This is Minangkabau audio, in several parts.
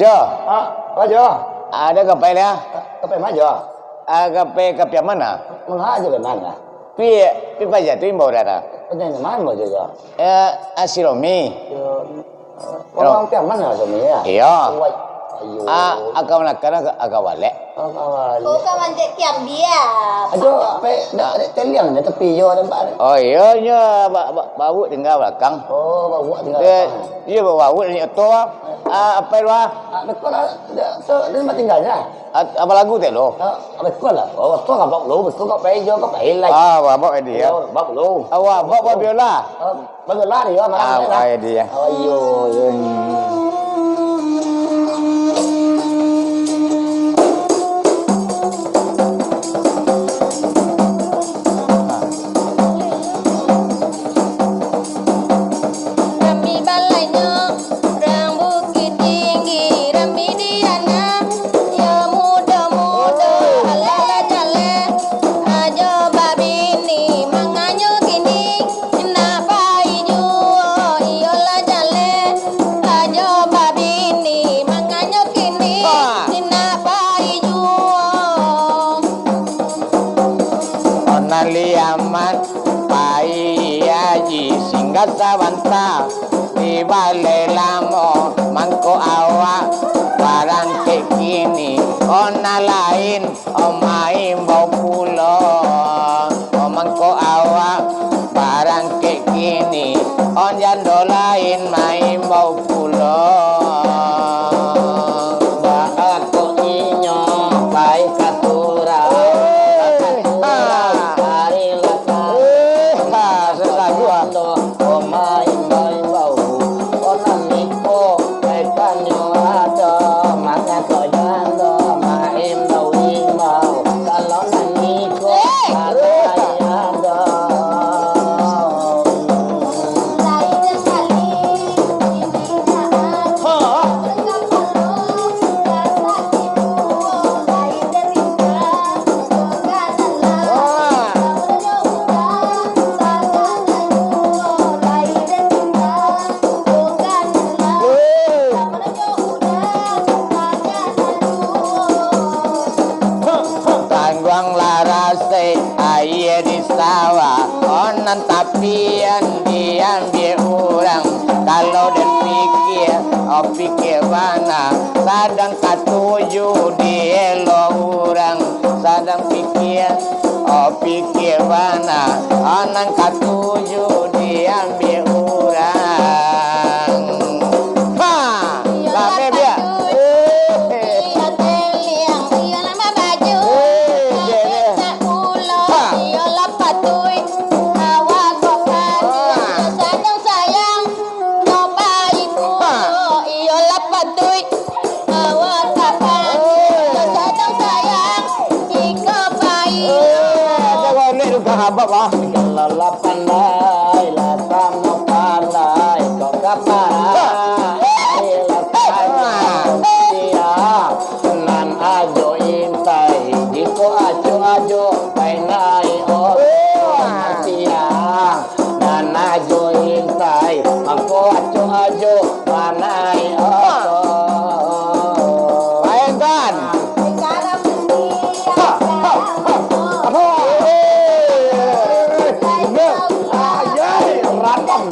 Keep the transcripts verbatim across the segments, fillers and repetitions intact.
Jo. Ah, apo Jo? Ado ka pai lah. Ka pai ma Jo? Ah, ka pai ka Piaman lah. Manga Jo Piaman lah? Pi, pi paja tu imbau dah. Paja mano Jo? Eh, ah, si Romi. Yo, urang Piaman lah Romi yo? Iyo. Wai, ayo. Ah, aka manakan aka, aka walek. Aka walek. Oh, ka manjek kiambiak. Ajo, pai, dak, dak taliang jo tapi Jo nampak. Oh, iyo, nyo ba-, ba-, bauak tingga balakang. Oh, bauak tingga balakang. Iyo, bauak dari oto. Ah, apo lah? Ah, beko lah, dak, tu, dia tempat tinggalnya. At-, apo lagu tu lo? Ah, beko lah. Oh, tu ka bauak lo, beko ka pai Jo, ka pai lai. Ah, bauak dia. Oh, bauak lo. Awak bauak biola. Ah, Bagelari yo, marang. Ah, ai dia. Oh, iyo, iyo. Rami balainyo, urang Bukik Tinggi, rami di ana, yo mudo-mudo, alah lah jaleh, ajo babini, manganyo kini. Nak pai juo, iyolah jaleh, ajo babini, manganyo kini, nak pai juo. Onali amat, pai aji, singgah sabanta, di balai lamo, mangko awak barangkek kini, onali lain. Oh, maimbau pulo, oh, mangko awak barangkek kini, oh, jando lain maimbau pulo. Baa kok inyo pai ka surau? Ka surau, ari lah ka. Eh, ha, susah jua. Ko maimbau-imbau, ko nan iko, kaitanyo ado, mangko jando, maimbau-imbau, kalau nan iko, alai ado. Tangguang lah rasai aia di sawah, oh nan tapian diambiak urang. Kalau den pikia, oh pikia bana, sadang katuju dielo urang. Sadang pikia, oh pikia bana, oh nan katuju diambiak urang. Ha! Lame biak. Eh, eh. Ha! Awak ka pai, oh, sadang sayang, iko pai. Eh, jan golek tukang habab, ah. Kalau lah pandai, lah samo pandai, kok ka pai, lah samo sia. Nan ajo intai, jiko ajo-ajo, pai naiak oto, sia. Nan ajo intai, mangko aco-aco manaiak oto. Bayangkan. Apa? Ayai, randam.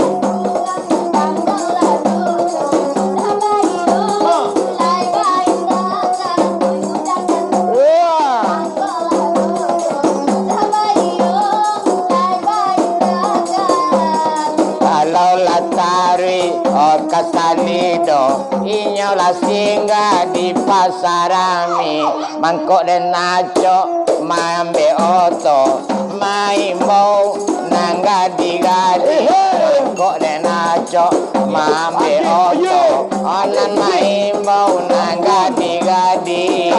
Wah. Kalau lah taruih, oh, ka salido, inyo lah singgah di Pasar Rami. Mangkok den acok maambiak oto, maimbau nan gadi-gadi. Mangkok den acok maambiak oto, oh, nan maimbau nan gadi-gadi.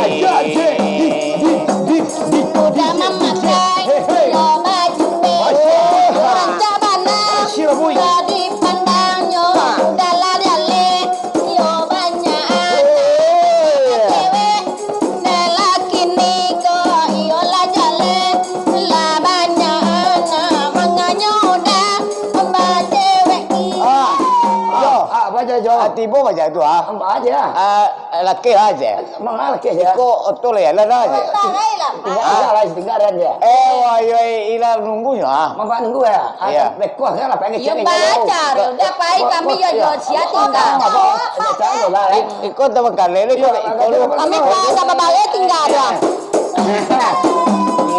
Udah mamakai, lo bajuik, rancak bana, ka dipandangnyo, udah lah jaleh, yo banyak anak, cewek, nan laki niko, iyo lah jaleh, lah banyak anak, manganyo udah bacewek. Ah, iyo. Aja, Jo. Ah, tibo aja tu, ah. Aja. Ah, laki aja. Manga laki aja. Iko oto lah, ya, lah, lah, aja. Tingga, tingga lah, tingga aja. Eh, wah, yo, eh, ilah nunggu, ah. Mampak nunggu, ya? Ah, iya. Beko, saya lah, pengen cek. Yo, baca, udah pai kami, yo, yo, sia tingga. Iko teman kali ni, kok iko lu. Kami pas sama balik tingga, doh.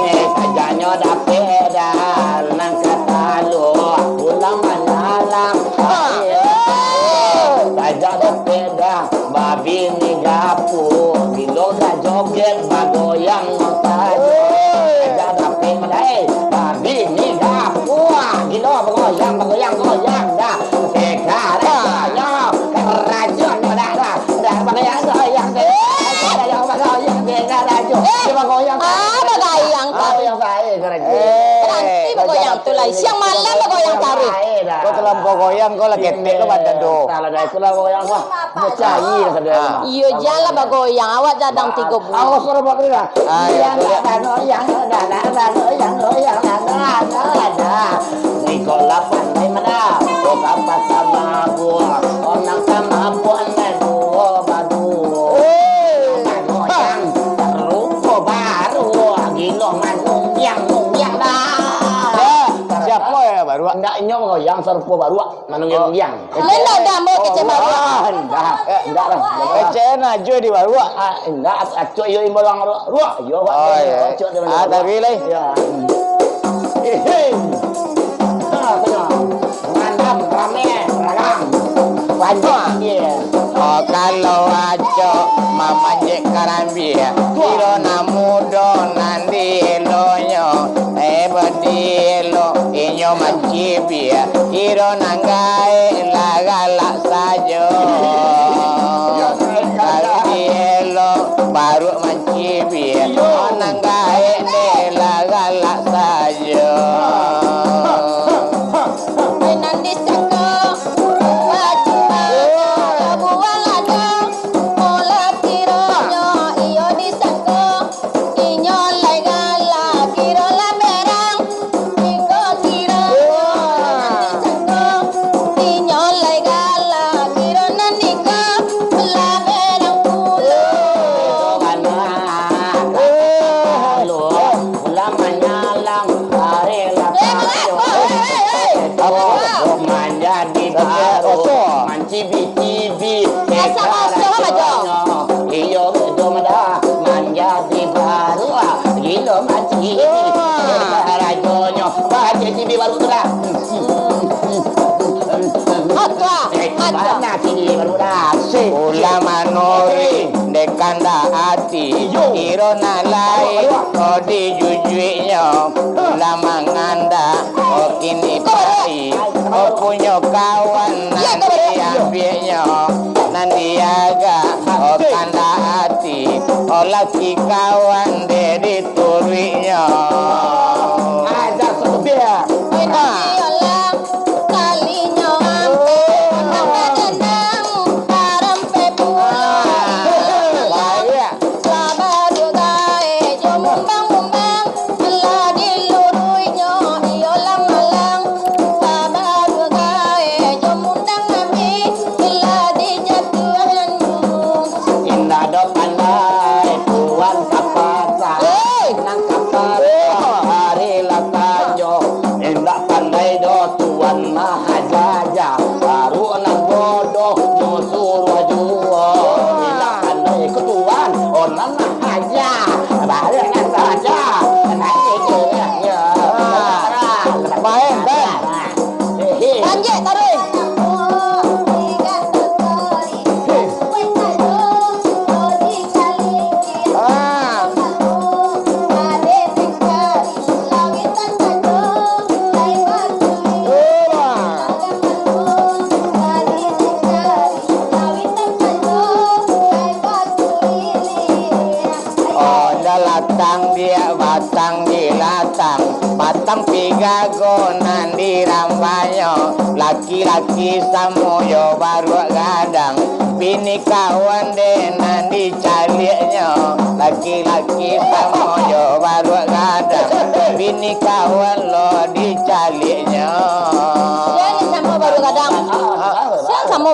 Eh, sajanyo dapek dah, nan ka talu, pulang manyalang. Sajak dapek dah, babini gapu, bilo dah joget, bagoyang sajo. Sajak dapek dah, eh, babini gapu, ah, bilo bagoyang, bagoyang, goyang dah. Sekarang sajo, karajonyo dah, dah. Dah, bagoyang, goyang, goyang, goyang, goyang, goyang, goyang. Eh, dia bagoyang. Ah, bagayang kau. Ah, yang baik, karajo. Eh, nanti bagoyang tu lah. Siang malam bagoyang taruih. Kau terlampau goyang, kau lah ketek, kau badan tu. Salah dah, itulah goyang, wah. Mencari lah saudara. Ah. Iyo, janganlah bagoyang. Awak jadang tigo bulan. Awas, suara buat tu dah. Ah, iya, goyang, goyang, goyang, goyang, goyang, goyang, goyang. Iko lah pandai mada, oh, kapas sama buah, onang sama buah, nai duo baduo. Hei. Goyang, sarupo baruak, gilo manunggiang-nunggiang dah. Ya, siapo ya baruak? Indak inyo goyang sarupo baruak, manunggiang-nunggiang. Lain dah, dah, ambo kecek baruak. Ah, indak. Eh, indak lah. Kecek ajo di baruak. Ah, indak, acok iyo imbalang ruak. Ruak, iyo, Pak. Oh, iyo. Acok di baruak. Ah, tapi lai. Ya. Hehe. Ha, tengok. Randam, rame, ragang. Panjang dia. Oh, kalau acok mamanjek karambia, kiro nan mudo nan dielonyo, eh, badielo inyo mancibia, kiro nan gaek lah galak sajo. Kalau dielo baruak mancibia, nan gaek dek lah galak sajo. Nan disangko, bacuma, buang ado, olah kironyo iyo disangko, inyo lai galak, kiro lah berang, iko kiro, nan disangko, inyo lai galak, kiro nan iko, lah berang pulo. Pulang manyalang, ari lah. Eh, mangapo? Eh, eh, eh. Apo? Manjadi baru, mancibi-cibi. Asal masuk aja. Iyo, betul dah. Manjadi baru, ah, gilo mancibi. Rajonyo, mancibi baru tu dah. Atua, eh, atua. Mana cibi baru dah? Ulah manuri, dek kandak ati. Iyo. Kiro nan lain, oh, dijujuiknyo. Lah mangandak, oh, kini pai, oh, punyo kawan nan diambiaknyo, nan diagak, oh, kandak ati, oh, laki kawan dek dituruiknyo. Aja sudah. Kalinyo ampe, maka danam, haram pe pulo. Lah baru gaek jo mumbang-mumbang, lah diluruihnyo iyo lah malang. Lah baru gaek jo mundang nami, lah dijatuahan. Indak doh pandai tuan kapasa, hei, nan kapasa, hei, hari lah tanyo. Indak pandai doh tuan mahajajah, baru nan bodoh nyo suruah juo. Indak pandai ko tuan, oh, nan Aja, baliak nan saja. Naik je, ya. Main, Ben. Hehe. Lanjut, taruih. Ah. Oh, dalatang dia batang dilatang, batang pigago nan dirambahnyo, laki-laki samo jo baruak gadang, bini kawan dek nan dicaliaknyo, laki-laki samo jo baruak gadang, bini kawan lo dicaliaknyo. Sia ni samo baruak gadang. Sia samo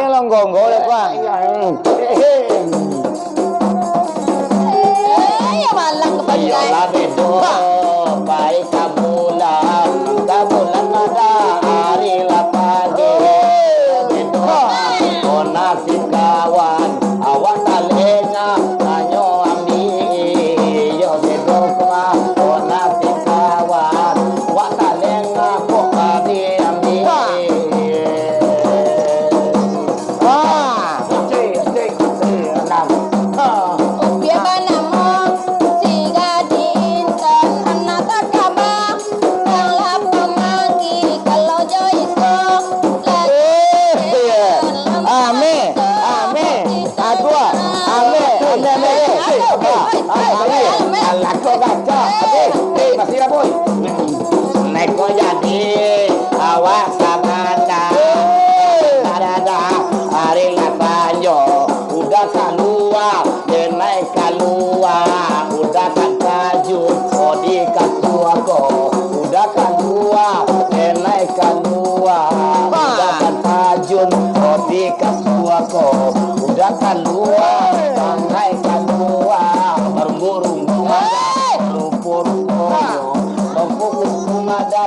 Ini longgo-longgo deh, Bang. Eh, ya malang ka pandai. Iyolah bedo, pai ka bulan, ka bulan mada ari lah pagi. Bedo, oh, nasib kawan, awak talengah, tanyo ambiak. Iyo bedo, oh, nasib kawan, awak talengah, kok ka diambiak. Ah. Cik, cik, cik, enam. Ah. Upiah banamo si gadih intan, anak takaba, nan lapau manggi, kalau jo itu, eh, iya. Ame, ame, aduh, ame, ame, ame, eh. Ah, ah, ame. Alah, kok kacau. Eh, eh, masih lah, boy. Neko jadi awak sabana. Ari lah sanjo, udah kalua, denai kalua, udah kan tajun, odi kasua ko, udah kalua, denai kalua, udah kan tajun, odi kasua ko, udah kalua, denai kalua, barumbu-rumbu, rupo-rupo, rupo-rupo, ada.